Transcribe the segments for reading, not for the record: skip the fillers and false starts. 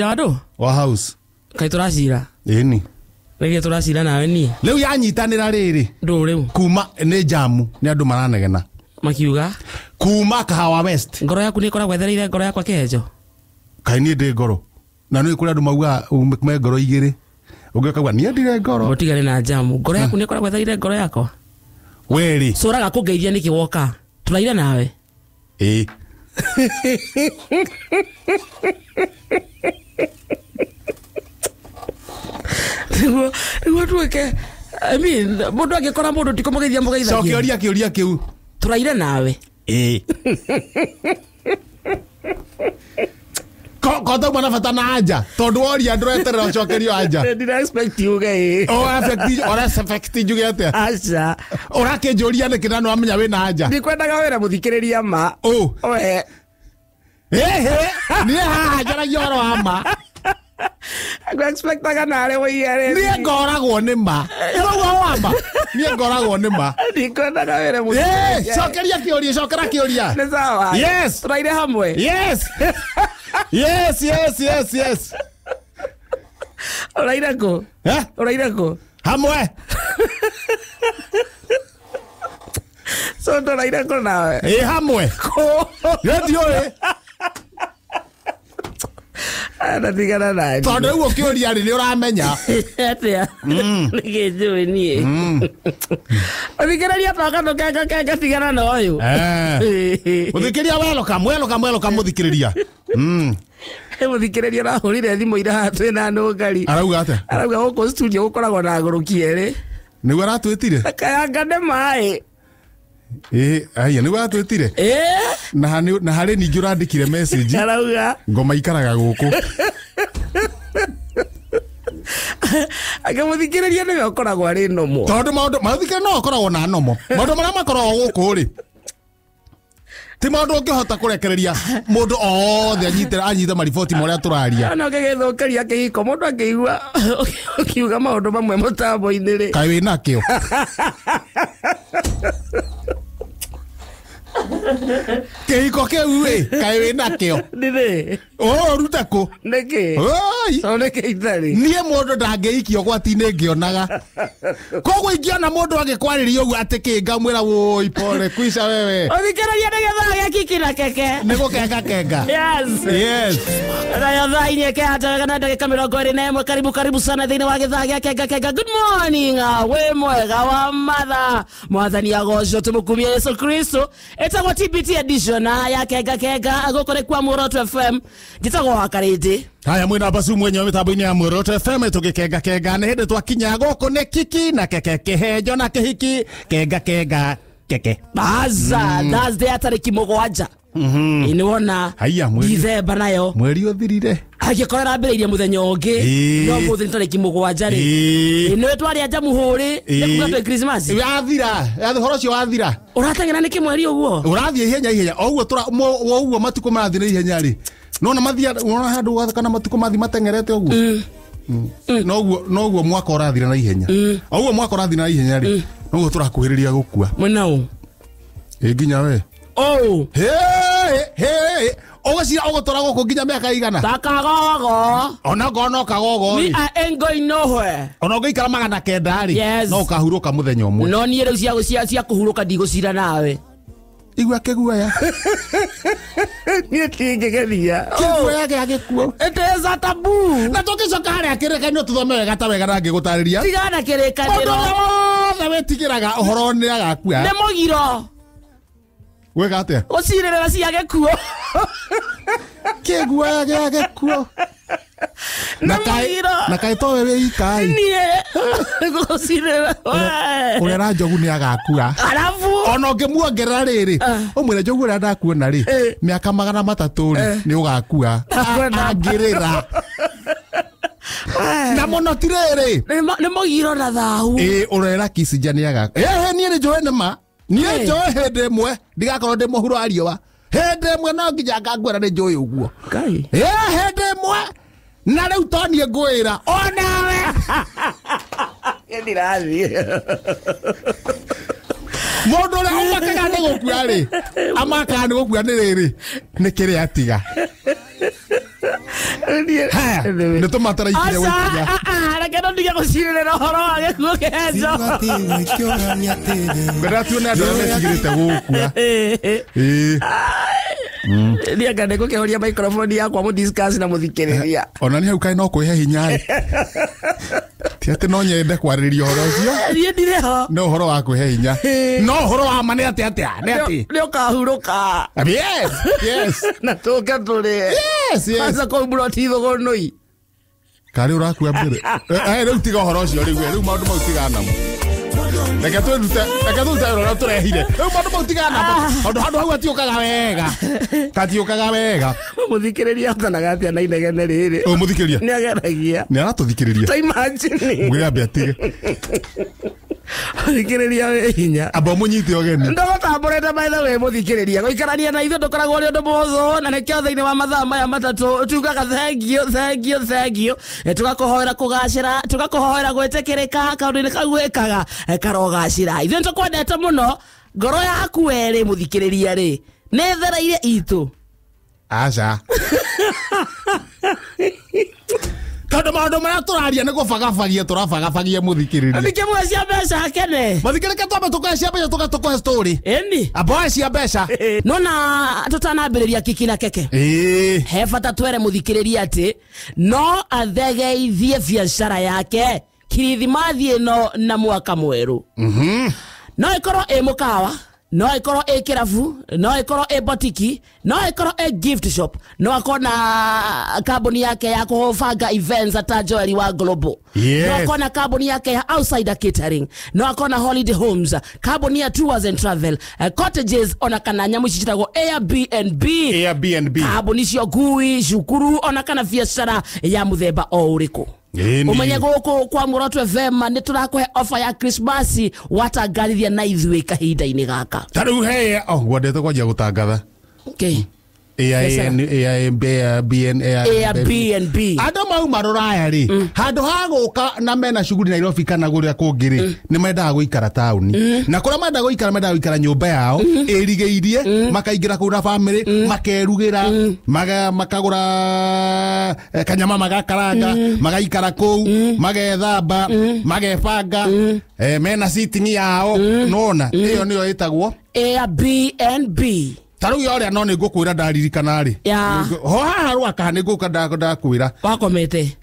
Andũ wa house kaĩ tũracira ĩni rĩrĩa tũracira nawe niĩ rĩu yanyitanĩra rĩrĩ ndũ rĩu kuma nĩ jamu nĩ andũ maranegena makiuga kuma Kahawa West ngoro yaku nĩ ĩkoragwo ethereire ngoro yakwa kĩhenjo kaĩ niĩ ndĩ ngoro na nĩ kũrĩ andũ maugaga me ngoro igĩrĩ ũngĩ akauga niĩ ndire ngoro ũtigane na jamu ngoro yaku nĩ ĩkoragwo ethereire ngoro yakwa werĩ cũraga kũngeithia nĩkĩ woka tũraire nawe ĩĩ nĩguo tuĩke I mean, mũndũ angĩkora mũndũ ti kũmũgeithia mũgeithagia cokia kĩũria kĩu tũraire nawe ĩĩ kotauma na bata na anja tondũ woria ndũreterera ũcokerio anja Ndira expect uge ĩĩ ũraexpect njuge atĩa aca ũrakĩnjũria nĩkĩ na nĩwamenya wĩna anja ndikwendaga wĩra mũthikĩrĩria ma ũ we ĩhĩ niĩ haha njaragia ũhoro wa ma ngũexpectaga narĩ wĩiere niĩ ngoragwo nĩ ma ũrauga wa ma niĩ ngoragwo nĩ ma ndikwendaga wĩra Ĩĩ, mũthikĩrĩria cokeria kĩũria cokera kĩũria nĩ sawa Yes. tũraire hamwe yes yes yes yes yes ũraire kũ Eh? ũraire kũ hamwe so tũraire kũ nawe ĩ hamwe kũ Niĩ ndiũĩ ndatigana nani tondũ rĩu ũkĩũria rĩ nĩ ũramenya atĩa nĩkĩ njũĩ niĩ ũthikĩrĩria toka ndũkenga kenga tigana na ũyũ Eh. mũthikĩria welcome welcome welcome mũthikĩrĩria mũthikĩrĩria ũrahũrire thimũ ira haha twĩna nũngari arauga atĩa arauga gũkũ studio gũkoragwo na agũrũki erĩ nĩguo aratwĩtire kayanga nĩ maĩ ĩ aya nĩguo aratwĩtire ĩ na na harĩ ningĩ ũrandĩkire message arauga ngoma ikaraga gũkũ akĩmũthikĩrĩria nĩwe ũkoragwo arĩ nomo tondũ maũndũ mathikĩrĩria no akoragwo na nomo maũndũ marĩa makoragwo gũkũ rĩ ti maũndũ ũngĩhota kũrekereria mũndũ othe anyite anyite mariboti ma ũrĩa tũraria ona ũngĩgĩthũkĩria kĩhiko mũndũ akĩigua ũkiuga maũndũ mamwe mũtambo-inĩ rĩ kaĩ wĩ nakĩo kĩhiko kĩu ĩ kaĩ wĩ nakĩo nĩrĩ ũrute kũ nĩkĩ Oi! tondũ nĩkĩ itarĩ niĩ mũndũ ndangĩikio gwati-inĩ ngĩonaga koguo ingĩona mũndũ agĩkwarĩria ũguo atĩ kĩ ngamwĩra wũi pole kwisha wewe ũthikĩrĩria nĩ gĩthaa gĩa kiki na keke nĩ gũkenga kenga yes yes nayo thaa inya ĩkĩhata wega na ndagĩka 21 karibu karibu sana thĩinĩ wa gĩthaa gĩa kenga kenga good morning ah, wĩ mwega wa matha mwathani agocwo tũmũkumie yesu kristo ĩtagwo tbt edition ah, ya kenga kenga gũkũ nĩ kwa muoroto fm njĩtagwo wa karĩndĩ haya mwina basu mwenye wa mitambo-inĩ ya Muoroto FM tũgĩkenga kenga nĩ hĩndĩ twakinya gũkũ nĩ kiki na keke kĩhenjo na kĩhiki kenga kenga keke baza thursday ya tarĩki 7 nĩ wona Haiya, mweri- dithemba nayo mweri ũthirire angĩkorwo ĩrambĩrĩirie mũthenya ũngĩ Ĩĩ. no mũthĩ nĩ tarĩki 7 rĩ Ĩĩ. nĩwe twarĩa njamuhũrĩ nĩ kuga twĩ Christmas wathira ũhoro ũcio wathira ũrateng'era nĩkĩ mweri ũguo ũrathiĩ ihenya ihenya o ũguo o ũguo matukũ marathiĩ na ihenya rĩ nona mathia nona handũ kana matukũ mathiĩ mateng'erete ũguo noguo noguo mwaka ũrathira na ihenya o ũguo mwaka ũrathiĩ na ihenya rĩ noguo tũrakuhĩrĩria gũkua mwena ũ ĩ nginya we ũ hĩ ũgũcira ũgũtũra gũkũ nginya mĩaka igana takagogo ona ngorwo no kagogo me rĩ I ain't going nowhere ona ũngĩikara 900 rĩ Yes. no ũkahurũka mũthenya ũmwe no niĩ rĩu cia kũhurũka ndigũcira nawe igua kĩguoya niĩ tingĩgeria kĩguoya gĩa gĩkuũ it is a taboo na tũngĩcoka harĩa kĩrĩkanĩro tũthome wega ta wega na ngĩgũtarĩria tigana mũndũ kĩrĩkanĩro ũrĩa wothe wĩtigĩraga ũhoro nĩ agakua nĩ mũgiro gwĩka atĩa gũcirĩrĩra cia gĩkuũ kĩguoya gĩa gĩkuũ nĩ Na kaĩ- mũgiro na kaĩ towe wĩ ikai niĩ gũcirĩrĩra ũrĩa ra njogu nĩ agakua arabu ona ũngĩmuongerera rĩrĩ ũmwĩre njogu ũrĩa ndakuona rĩ mĩaka 300 rĩ nĩ ũgakua Ndakuona. angĩrĩra na mũno ti rĩrĩ nĩ mũgiro na thahu ĩ ũrera kicinja nĩ agakua ĩhĩ niĩ nĩ njũĩ nĩ ma niĩ Ĩ. njũĩ hĩndĩ ĩmwe ndigakorwo ndĩ mũhuro wa riũa hĩndĩ ĩmwe no nginya ngakuona nĩ njũĩ ũguo Ngai. ĩ hĩndĩ ĩmwe na rĩu to niĩ ngwĩra onawe Ndirathiĩ. mũndũ ũrĩa ũmakaga nĩ gũkua rĩ amakaga nĩ gũkua nĩ rĩrĩ nĩ kĩrĩa atiga Haya, nĩ tũmataraikire gũikia. Reke no ndige gũcirĩrĩra ũhoro wa gĩkuũ kĩa Njogu. Ngwenda tuone andũ arĩa metigĩrĩte gũkua. Ĩĩ. Niĩ anga nĩngũkĩhoria microphone yakwa mũdiscuss na mũthikĩrĩria. Ona nĩ hau kaĩ no kwĩhe hinya rĩ. Ti atĩ no nyende kwarĩrĩria ũhoro ũcio. Niĩ ndirĩ ho. No ũhoro wa kwĩhe hinya. No ũhoro wa ma nĩ atĩ atĩa? Nĩ atĩ? Nĩ ũkahurũka. Yes, yes. Na tũke tũrĩe. Yes, yes. Kwanza kũu mburoti thũgũnũi. Karĩ ũrakua mbere. Rĩu tiga ũhoro ũcio rĩu, rĩu maũndũ mau tigana namo. Reke twĩrute, reke tũrute wĩra ũrĩa tũrehire. Rĩu maũndũ mau tigana namo. Tondũ handũ hau hatiũkaga wega. Hatiũkaga wega. Mũthikĩrĩria atanaga atĩa na inegene rĩrĩ. Ũyũ mũthikĩrĩria. Nĩ ageragia. Nĩ aratũthikĩrĩria. Ta imagine. Mwĩre ambe atige. Mũthikĩrĩria wĩ hinya. Amba ũmũnyite ũgeni. Ndũgũtambũrĩte by the way mũthikĩrĩria gũikarania na ithuĩ ndũkoragwo ũrĩ ũndũ mũhũthũ na nĩkĩo thĩinĩ wa mathaa maya matatũ tugaga thank you thank you thank you. Tũgakũhoera kũgacĩra, tũgakũhoera gwĩtĩkĩrĩka kaũndũ-inĩ kau wĩkaga karogacĩra. Ithuĩ nĩtũkwendete mũno, ngoro yaku werĩ mũthikĩrĩria rĩ nĩ ĩthereire itũ. Aca. Tondũ maũndũ marĩa tũraria nĩ gũbagabagia tũrabagabagia mũthikĩrĩria. Ningĩ muoe cia mbeca akene. Mũthikĩrĩria twambe tũkoe cia mbeca tũke tũkũhe story. Ĩni. Amboe cia mbeca. Nona tũtanambĩrĩria kiki na keke. Ĩĩ. He bata twere mũthikĩrĩria atĩ no athegeithie biacara yake kirithimathi ĩno na mwaka mwerũ. No ĩkorwo ĩ mũkawa, no ĩkorwo ĩ kĩrabu, no ĩkorwo ĩ botiki, no ĩkorwo ĩ gift shop, no akorwo na kambuni yake ya kũbanga events ta Joel wa Global. Yes. No akorwo na kambuni yake ya Outsider Catering, no akorwo na Holiday Homes, kambuni ya Tours and Travel, cottages ona kana nyamũ ici ciĩtagwo Airbnb. Airbnb. Kambuni cio ngui, cukuru ona kana biacara ya mũthemba o ũrĩkũ. Ĩni. Umenye gũkũ kwa Muoroto FM nĩ tũrakũhe offer ya Christmas watangathithia na ithuĩ kahinda-inĩ gaka. Ta rĩu he, oh, ngwendete kwanjia gũtangatha. Okay. AIN, AIB, BN, Airbnb. Andũ mauma rũraya rĩ, handũ ha gũka na mena shughuli Nairobi kana kũrĩa kũngĩ rĩ, nĩ mendaga gũikara taũni. Na kũrĩa mendaga gũikara, mendaga gũikara nyũmba yao ĩrigĩirie, makaingĩra kũu na family, makerugĩra, makagũra kanyama magakaranga, magaikara kũu, magethamba, magebanga, mena sitting yao, nona ĩyo nĩyo ĩtagwo Airbnb. Ta rĩu yorĩa no nĩ ngũkwĩra ndaririkana rĩ. Ya. Ho haha rwaka nĩ ngũka ndakwĩra. Wakomete.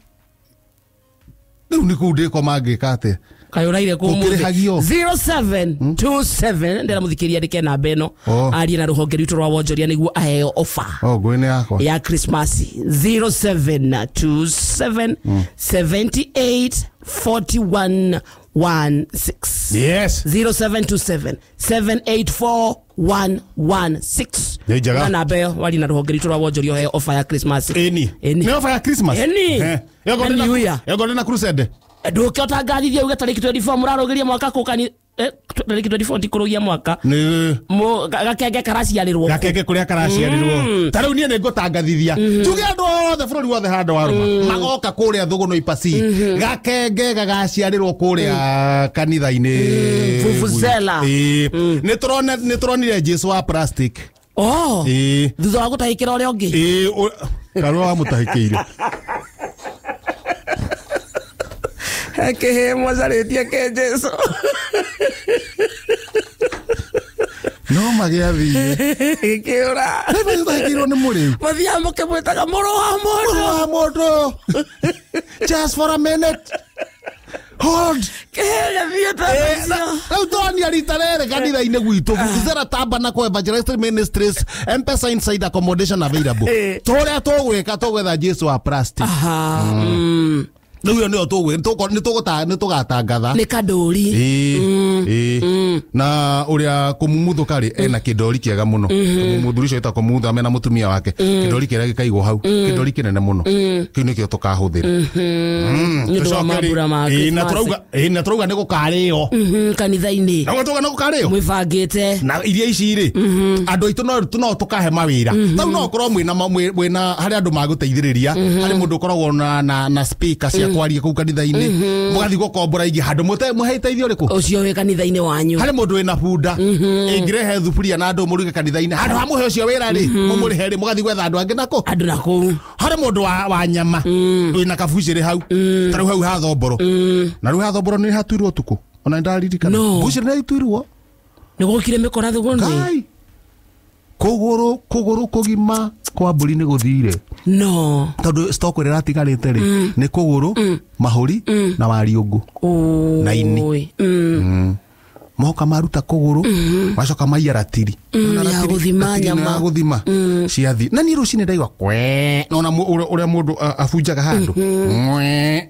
Rĩu nĩ kũu ndĩkoma ngĩka atĩa? Kaĩ ũraire kũu mũthĩ. Gũkĩrĩhagio. 0727 ndĩra mũthikĩrĩria andĩke namba ĩno. Oh. Arie na rũhonge rwitũ rwa wonjoria nĩguo aheo offer. Oh, ngũĩ nĩ yakwa. Ya Christmas 0727 78 41 16. Yes. 0727 784 116. Nĩ njega. Na namba ĩyo wari na rũhonge rwitũ rwa wonjoria ũheo offer ya Christmas. Ĩni. Ĩni. Nĩ offer ya Christmas? Ĩni. Ĩyo Na New Year. Ĩyo ngorĩ na crusade. Ndũke ũtangathithie uge tarĩki 24 mũrarũgĩria mwaka kũ kani tarĩki 24 tikũrũgia mwaka. Nĩ Gakenge karaciarĩrwo. Gakenge kũrĩa karaciarĩrwo. Ta rĩu niĩ nĩ ngũtangathithia. Tuge andũ othe bũrũri wothe handũ warũma. Magoka kũrĩa Thũgũnũ Ipasi. Gakenge gagaciarĩrwo kũrĩa kanitha-inĩ. Vuvuzela. Ĩĩ. Nĩ tũronire Jesu wa plastic. Oh. Ĩĩ. Thutha wa gũtahĩkĩra ũrĩa ũngĩ. Ĩĩ, karũa wamũtahĩkĩire. Kĩhĩ mwacarĩtie kĩ Jesu. No magĩathire. Gĩkĩũra. Gĩtahĩkĩirwo nĩ mũrĩu. Mathiaga mũkĩmwĩtaga mũrũ wa mũndũ. Mũrũ wa mũndũ. Just for a minute. Hold. Kĩhĩ gĩthiĩte icio. Rĩu tũronia rita rĩrĩ kanitha-inĩ gwitũ Vuvuzela Tabernacle Evangelistic Ministries, M-Pesa inside accommodation available. Tũrĩa tũgwĩka tũgwetha Jesu wa plastic. Aha. Rĩu ĩyo nĩyo nĩ tũgatangatha. Nĩ kandũri. Ĩĩ. Na ũrĩa kũmumuthũka rĩ ena kĩndori kĩega mũno. Kũmumuthũri ũcio wĩtagwo kũmumutha mena mũtumia wake. Kĩndori kĩrĩa gĩkaigwo hau. Kĩndori kĩnene mũno. Kĩu nĩkĩo tũkahũthĩra. Nĩ ũndũ wa mambura ma Na Christmas. na tũrauga nĩ gũkarĩo. Kanitha-inĩ. Na tũrauga nĩ gũkarĩo. Mwĩbangĩte. Na iria ici rĩ, andũ aitũ no tũkahe mawĩra. Tau no ũkorwo mwĩna harĩ andũ magũteithĩrĩria, harĩ mũndũ ũkoragwo na speaker cia Kwaria kũu kanitha-inĩ mũgathiĩ gũkombora ingĩ handũ mũheiteithio ũrĩkũ Ũcio wĩ kanitha-inĩ wanyu. Harĩ mũndũ wĩna bunda ĩngĩrehe thuburia na andũ mũruge kanitha-inĩ handũ ha mũhe ũcio wĩra rĩ mũmũrĩhe rĩ mũgathiĩ gwetha andũ angĩ nako Andũ na kũu. Harĩ mũndũ wa nyama wĩna kabucĩrĩ hau ta rĩu hau ha Thomboro na rĩu ha Thomboro nĩ hatuirwo ũtukũ ona nĩndaririkana No. bucĩrĩ nĩ ituirwo. Nĩ gũkire mĩkora thũgũnĩ. Ngai kũgũrũ kũgima kwa mbũri nĩ gũthire. No. Tondũ stock ĩrĩa ĩratigarĩte rĩ nĩ kũgũrũ mahũri na wariũngũ na ini. Moka maruta kũgũrũ macoka maiya ratiri. Ya gũthima nyama. Ya gũthima ciathi na niĩ rũcinĩ ndaigua kwee nona ũrĩa mũndũ abunjaga handũ mwee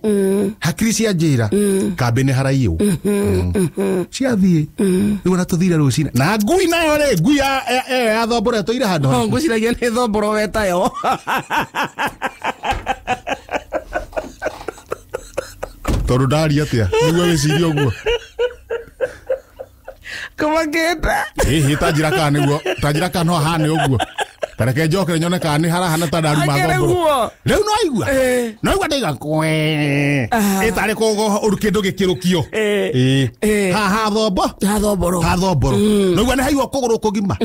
hakiri cia njĩra kambĩ nĩ haraiywo ciathiĩ rĩu ona tũthire rũcinĩ na ngui nayo rĩ ngui ya Thomboro ĩtũire handũ Oh, ngwĩciragia nĩ Thomboro wetayo. Tondũ ndaria atĩa nĩguo wĩcirie ũguo. Kũmakĩte. Ĩhĩ ta njĩra kana nĩguo ta njĩra kana no hahane ũguo ta reke njokere nyone kana nĩ harahana ta ndaruma Thomboro rĩu no aigua no aigua ndaiga kwee ĩtarĩ kũgũ kĩndũ gĩkĩrũkio haha Thombo Ha Thomboro. Ha Thomboro no aigua nĩ haigua kũgũrũ kũgima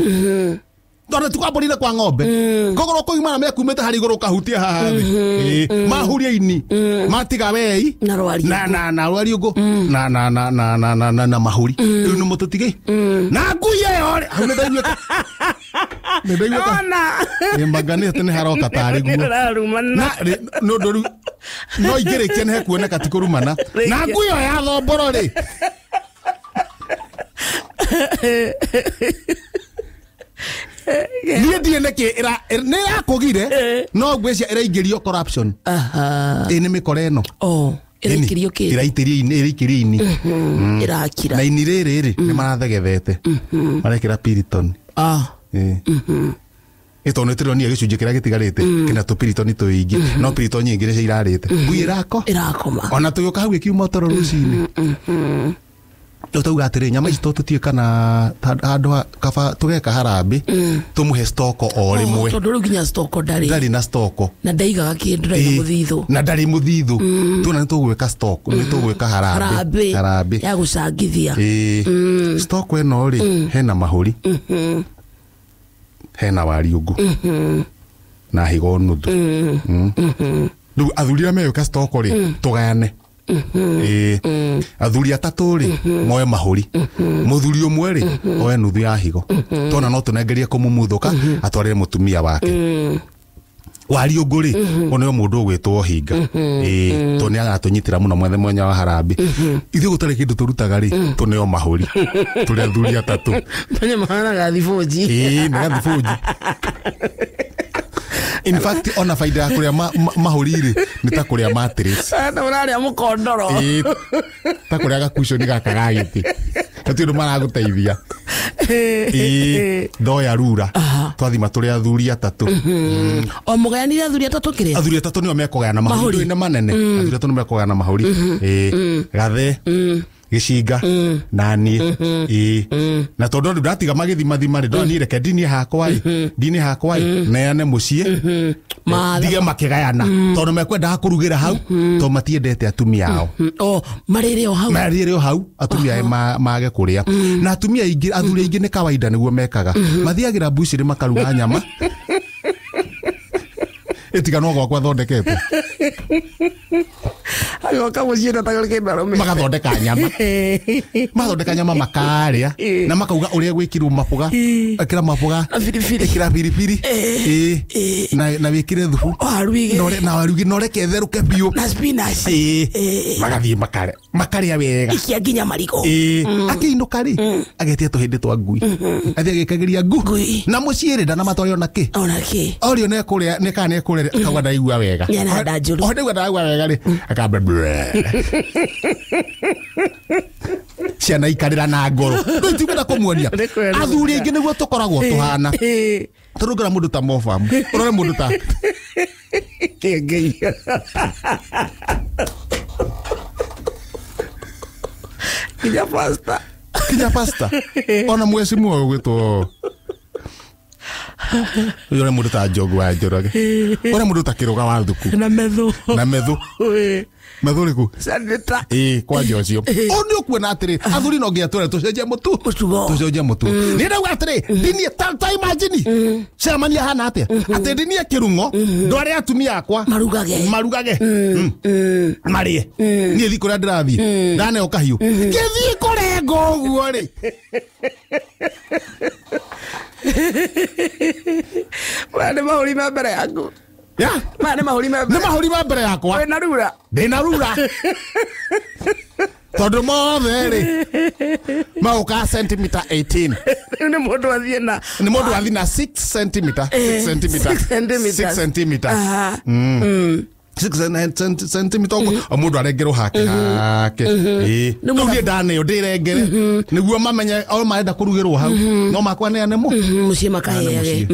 tondũ ti kwa mbũri na kwa ng'ombe kũgũrũ kũgima na mekumĩte harĩ igũrũ ũkahutia haha thĩ mahuria ini matiga wei Na rwariũngũ. na rwariũngũ na na na na na na na na mahũri rĩu nĩ mũtũtige na ngui ĩyo rĩ hau nĩ ndaiguĩka nĩ ndaiguĩka Ona. nĩ nĩ haroka tarĩ guo Ũrarumana. na rĩ nĩ ũndũ rĩu no ingĩrĩkia nĩ hekuoneka ti kũrumana na ngui ĩyo ya Thomboro rĩ niĩ ndirĩ nĩkĩ nĩ ĩrakũgire no ngwĩcia ĩraingĩrio corruption. Aha. Ĩ nĩ mĩkora ĩno. Oh, ĩraikĩrio kĩ? Ĩraitĩrio ini ĩraikĩrio ini. Ĩrakira. Na ini rĩrĩ rĩ nĩ marathegethete marekĩra piriton. Ah. Ĩ tondũ nĩtũronire gĩcunjĩ kĩrĩa gĩtigarĩte kĩna tũpiritoni tũingĩ no piritoni nyingĩ nĩcio irarĩte ngui ĩrako Ĩrakoma. ona tũgĩũka hau ĩkiuma toro rũcinĩ rĩu tauga atĩrĩ nyama ici to tũtiĩ kana handũ kaba tũgeka harambĩ tũmũhe stoko o rĩmwe. Tondũ rĩu nginya stoko ndarĩ. Ndarĩ na stoko. Na ndaigaga kĩndũ ndarĩ na mũthithũ. Na ndarĩ mũthithũ tuona nĩ tũgwĩka stock nĩ tũgwĩka harambĩ harambĩ ya gũcangithia. Stock ĩno rĩ hena mahũri hena wariũngũ na higo nuthu. Rĩu athuri arĩa megwĩka stock rĩ tũgayane. Athuri atatũ rĩ moe mahũri mũthuri ũmwe rĩ oe nuthu ya higo tona no tũnengerie kũmumuthũka atwarĩre mũtumia wake wariũngũ rĩ oneo mũndũ ũgwĩtwo hinga tondũ nĩ agatũnyitĩra mũno mwethe mwenya wa harambĩ ithuĩ gũtarĩ kĩndũ tũrutaga rĩ tũneo mahũri tũrĩ athuri atatũ. Menya mahanaga thibũnji. Ĩĩ nĩ gathibũnji. In fact ona faida ya kũrĩa mahũri rĩ nĩ ta kũrĩa mattress. Na ũrarĩa mũkondoro. Ta kũrĩa gakuconi gaka ga gĩtĩ gũtirĩ ũndũ maragũteithia. Ndoya rura twathima tũrĩ athuri atatũ. O mũgayanire athuri atatũ kĩrĩa? Athuri atatũ nĩo mekũgayana mahũri nĩ manene athuri atatũ nĩo mekũgayana mahũri gathe gĩcinga na niĩ na tondũ rĩu ndatiga magĩthimathima rĩ ndona niĩ reke ndinie hakwa ĩ ndinie hakwa ĩ neane mũciĩ ndige makĩgayana tondũ mekwendaga kũrugĩra hau tondũ matiendete atumia ao. Oh, marĩre o hau. Marĩre o hau atumia mage kũrĩa na atumia aingĩ athuri aingĩ nĩ kawaida nĩguo mekaga mathiagĩra mbucĩrĩ makaruga nyama ĩtiga no gwakwa thondekete agoka mũciĩ na kĩndũ arũme magathondeka nyama magathondeka nyama makarĩa na makauga ũrĩa gwĩkirwo maboga ĩkĩra maboga na biribiri ĩkĩra biribiri na wĩkĩre thubu na waru igĩrĩ na ũreke ĩtherũke biũ na spinach magathiĩ makarĩa wega ikia nginya marigũ akĩinũka rĩ agetia tũhĩndĩ twa ngui athiĩ agĩkagĩria ngui na mũciĩ rĩ ndanamatware ona kĩ orio nĩekũrĩa nĩ kana nĩekũrĩa akauga ndaigua wega o ndaigua ndaigua wega rĩ akamba ciana ikarĩra na ngoro rĩu itikwenda kũmuonia athuri aingĩ nĩguo tũkoragwo tũhana tondũ ngora mũndũ ta Mofamu ũrore mũndũ ta Kĩngei nginya pasta ona mwecimu ũyũ gwĩtwo Ũrĩa mũndũ ta Njogu wa Njoroge, ũrĩa mũndũ ta Kĩrũga wa Thuku. Na methu. Na methu. Methu ũrĩkũ? Senator. Ĩĩ, kwanja ũcio ũũ nĩ ũkuona atĩrĩ, athuri no nginya twere tũcenjie mũtu. Mũtugo. Tũcenjie mũtugo. Nĩ ndauga atĩrĩ, ndinie ta imagine cemania hana atĩa atĩ ndinie kĩrung'o ndware atumia akwa Marugage. Marugage. Marĩe. Niĩ thi kũrĩa ndĩrathiĩ ndaneo kahiũ ngĩthiĩ kũrenga ũguo rĩ. Maya nĩ mahũri ma mbere yaku. Ya. Maya nĩ mahũri ma Nĩ mbere. mahũri ma mbere yakwa. Wĩna rura. Ndĩna rura tondũ mothe rĩ maũkaga centimeter 18. Rĩu nĩ mũndũ athiĩ na Nĩ mũndũ athi na 6 centimeter, 6 centimeter. 6 centimeters. 6 centimeter. Aha. 6 centimeter ũguo o mũndũ arengerwo hake hake. Ĩĩ. Nĩ Rĩu niĩ ndaneo ndĩrengere nĩguo mamenye o marenda kũrugĩrwo hau no makwa neane mũ Mũciĩ makaheage.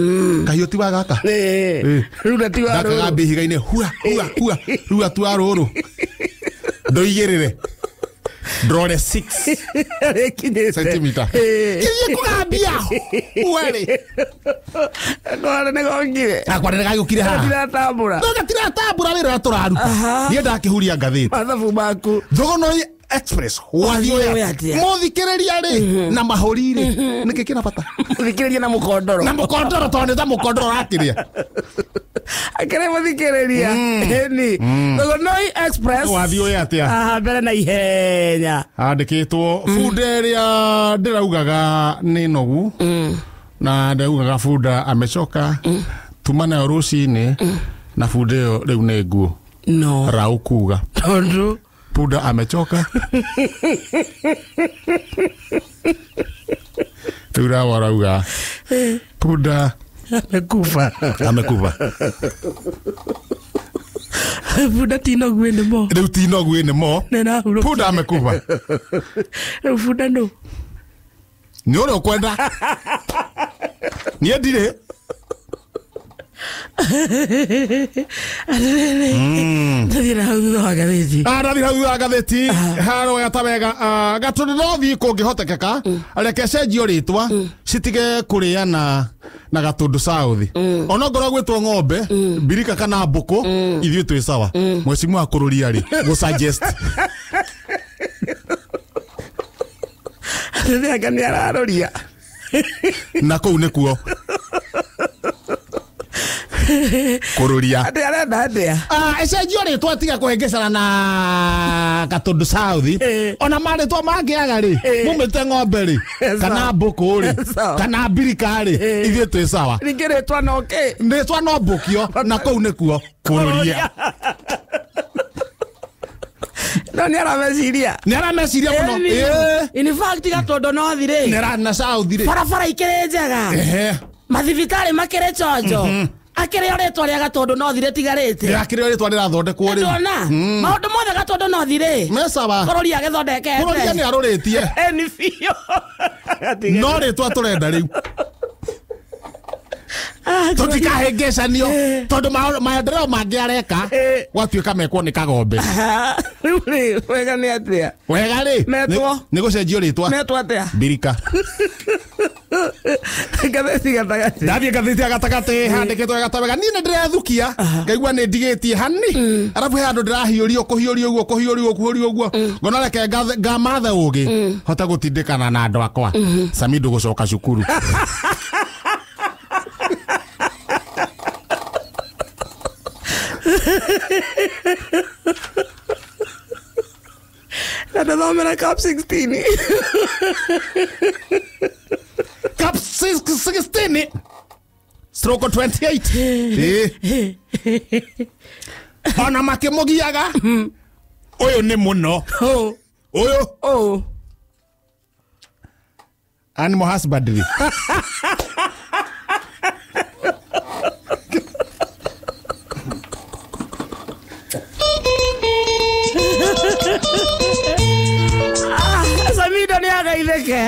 Kahiũ ti wa gaka. Ĩĩ. Rura ti wa rũrũ. Ndakagambia ihiga-inĩ hua hua hua rua tu wa rũrũ ndũigĩrĩre ndrore 6 Rĩkinyĩte. centimeter. Ĩĩ. Kĩthiĩ kũgambia huarĩ. Kwana nĩ gokire. Akwa nĩ gagĩũkire haha. Gatiratambũra. No gatiratambũra wĩra ũrĩa tũraruta. Aha. Niĩ ndakĩhuria ngathĩti. Mathabu maku. Thogonoi Express wathiĩ Wathiĩ ũyũ atĩa? Mũthikĩrĩria rĩ na mahũri rĩ nĩkĩ kĩna bata? Mũthikĩrĩria na mũkondoro. Na mũkondoro tondũ nĩ ta mũkondoro ũrakĩrĩa. Akĩrĩ mũthikĩrĩria. Ĩni. Thogonoi Express. Wathiĩ ũyũ atĩa? Aha, mbere na ihenya. Andĩkĩtwo bunda ĩrĩa ndĩraugaga nĩ nogu na ndĩraugaga bunda amecoka tuma nayo rũcinĩ na bunda ĩyo rĩu nĩ nguo. No. Rau kuga Tondũ. punda amechoka. Rĩu Rau arauga punda Amekufa. Amekufa. Bunda ti nogu ĩnĩ mo. Rĩu ti nogu ĩnĩ mo. Nĩ Punda amekufa. Rĩu bunda nũ? Nĩ ũrĩa ũkwenda. Niĩ ndirĩ. Atĩrĩrĩ. Ndathiĩ na hau thutha wa ngathĩti. Ndathiĩ hau thutha wa ngathĩti harĩa ta wega Gatũndũ no thiĩ kũngĩhotekeka reke cenjio rĩtwa citige kũrĩana na Gatũndũ South. Onongorwo gwĩtwo ng'ombe mbirika kana mbũkũ ithuĩ twĩ sawa. Mwecimu wa kũrũria rĩ gũ suggest. Atĩrĩrĩ anga nĩ araroria. Na kũu nĩkuo kũrũria. Atĩ arenda atĩa? Ĩcenjio rĩtwa tiga kũhĩngĩcana na Gatũndũ South. Ona marĩtwa mangĩaga rĩ mumĩte ng'ombe rĩ kana mbũkũ rĩ kana mbirika rĩ ithuĩ twĩ sawa. Ningĩ rĩtwa no kĩ? Rĩtwa no mbũkio na kũu nĩkuo kũrũria. No nĩ arameciria. Nĩ arameciria mũno. In fact Gatũndũ North rĩ. Nĩ na South rĩ. Barabara ikĩrĩ njega. Mathibitarĩ makĩrĩ chonjo. Akĩrĩ o rĩtwa rĩa Gatũndũ North rĩtigarĩte. Akĩrĩ o rĩtwa rĩrathondekwo rĩu. Ndona maũndũ mothe Gatũndũ North rĩ. Me sawa. Kũrũria agĩthondekete. Kũrũria nĩ arũrĩtie. Nĩ biũ. No rĩtwa tũrenda rĩu. Tũtikahĩngĩcanio tondũ maendeleo mangĩ areka gwatuĩka mekwo nĩ kagombe. Rĩu rĩ wega nĩ atĩa? Wega rĩ Metwo. Nĩ gũcenjio rĩtwa. Metwo atĩa? Mbirika. Ngathĩti gatagatĩ. Ndathiĩ ngathĩti ya gatagatĩ handĩkĩtwo wega ta wega. Niĩ nĩ ndĩrethukia ngaigua nĩ ndigĩtie hani arabu he handũ ndĩrahiũrio kũhiũrio ũguo kũhiũrio kũhiũrio ũguo ngona reke ngamathe ũgĩ hote gũtindĩkana na andũ akwa. Sami ndũgũcoka cukuru. Na ndathomera Cap 16. Cap 16 stroke 28. Ona makĩmũgiaga ũyũ nĩ mũno. Ũyũ animal husbandry. Samido nĩ agaithĩke.